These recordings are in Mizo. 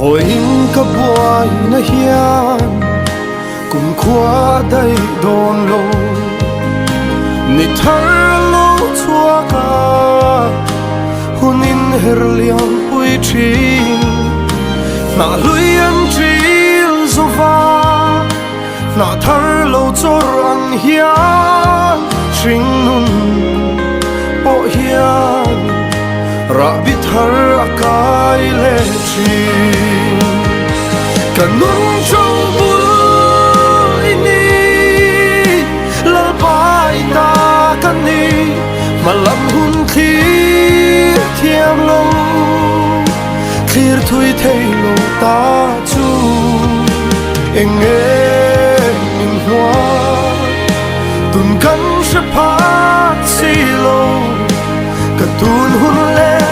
Vawiin ka buaina hian kumkhua a daih dawn lo. Ni thar a lo chhuak a, hun inher liam pui thin. Hnah hlui an ṭil zo va, hnah thar lo chawr ang hian hringnun pawh hian rahbi thar a kai leh thin. Ka nun cho bul i ni, Lalpai ta ka ni, hmalam hun thlir thiam lo, thlir thui thei lo ta chu eng nge min hua, tun kan hre phak si lo, ka tun hun leh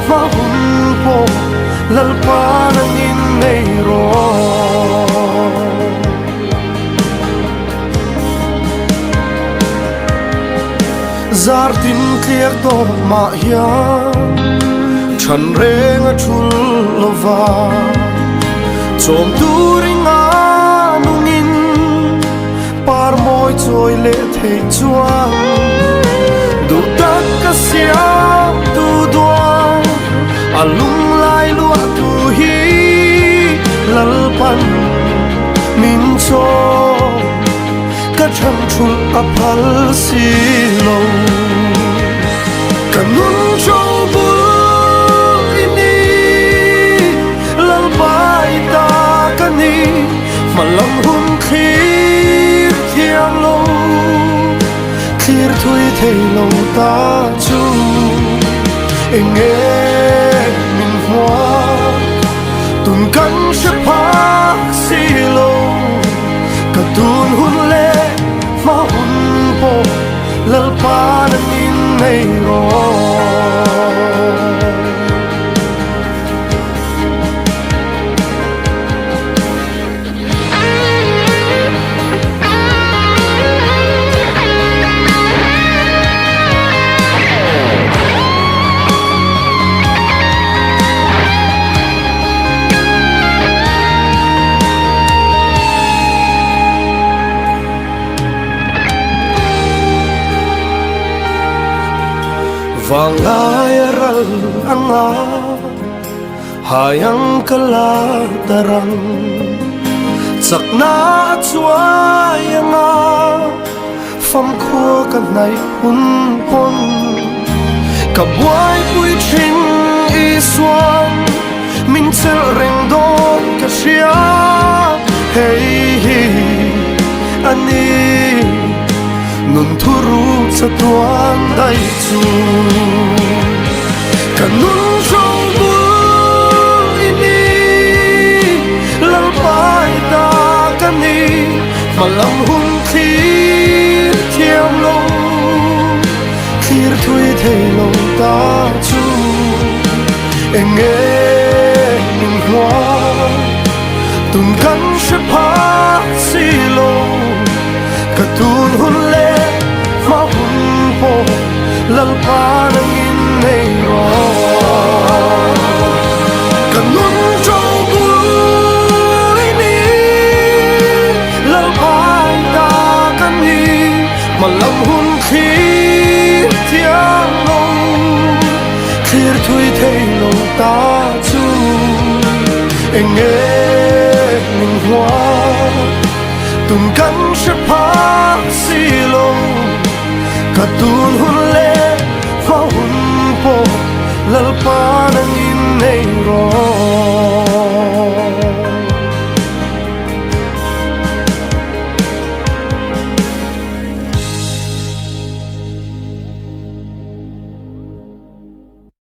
hma hun pawh Lalpa nangin nei rawh. Zar tin tliak tawp mah hian than reng a thul lova, chawm turin a nungin par mawi chawi leh theih chuan duh tak ka siam tu duang a lunglai luah tu hi Lalpan min chaw. Ka chhan thulh a phal si lo. Ka nun cho bul i ni, Lalpai ta ka ni, hmalam hun thlir thiam lo, thlir thui thei lo ta chu eng nge min hmuak, tun kan hre phak si lo. Ka tun hun leh hma hun pawh Lalpa nangin nei rawh. Vanglai a ral anga hai ang ka la tarang chakna a chuai anga famkhua ka hnaih hun pawn ka buaipui thin Isuan min chelh reng dawn ka hria hei hi a ni nun thuru chatuan daih chu ka nun zo bul i ni Lalpai ta ka ni hmalam hun thlir thiam lo thlir thui thei lo ta chu eng nge min hua tun kan hre phak si lo ka tun hun leh hma hun pawh Lalpa nangin nei rawh ka nun cho bul i ni Lalpai ta ka ni hmalam hun thlir thiam lo thlir thui thei lo ta chu eng nge min hua tun kan hre phak si lo ka tun hun.